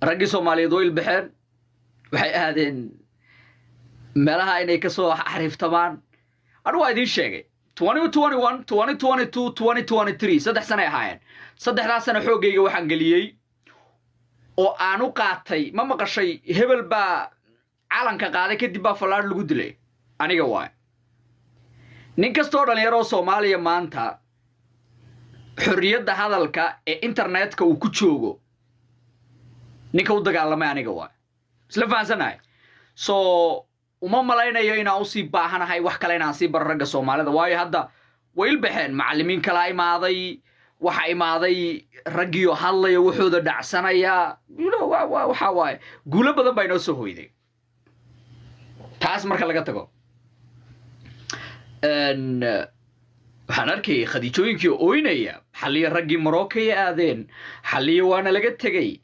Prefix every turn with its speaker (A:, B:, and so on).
A: Raggii Soomaaliyeed way ilbaxeen, waxay aadeen meelaha inay kasoo xariiftamaan. Anigu waa idiin sheegay, 2021, 2022, 2023, 3 sanay ahaayeen. 3daas sano xooggayga waxaan geliyey oo aan u qaatay. Ma maqashay hebel baa calanka qaaday, kadib baa fallaadh lagu dilay? Aniga waay. Nin kastoo dhalinyaro Soomaaliya maanta xorriyadda hadalka ee internetka uu ku joogo, ninka u dagaalamay aniga waay. Isla fahansanahay. So uma malaynayo inaan usii baahanahay wax kale inaan sii baro ragga Soomaalida, waayo hadda way ilbaxeen. Macallimiin kalaa imaaday, waxa imaaday raggiyo hadlaya, wuxuuda dhacsanaya. Waxa waaye, guulo badan baa inoo soo hoyday. Taas marka laga tago, waxaan arkayay Khadiijooyinkii oynaya. Xalliya raggii Moroccoy aadeen, xalliya waana laga tegey.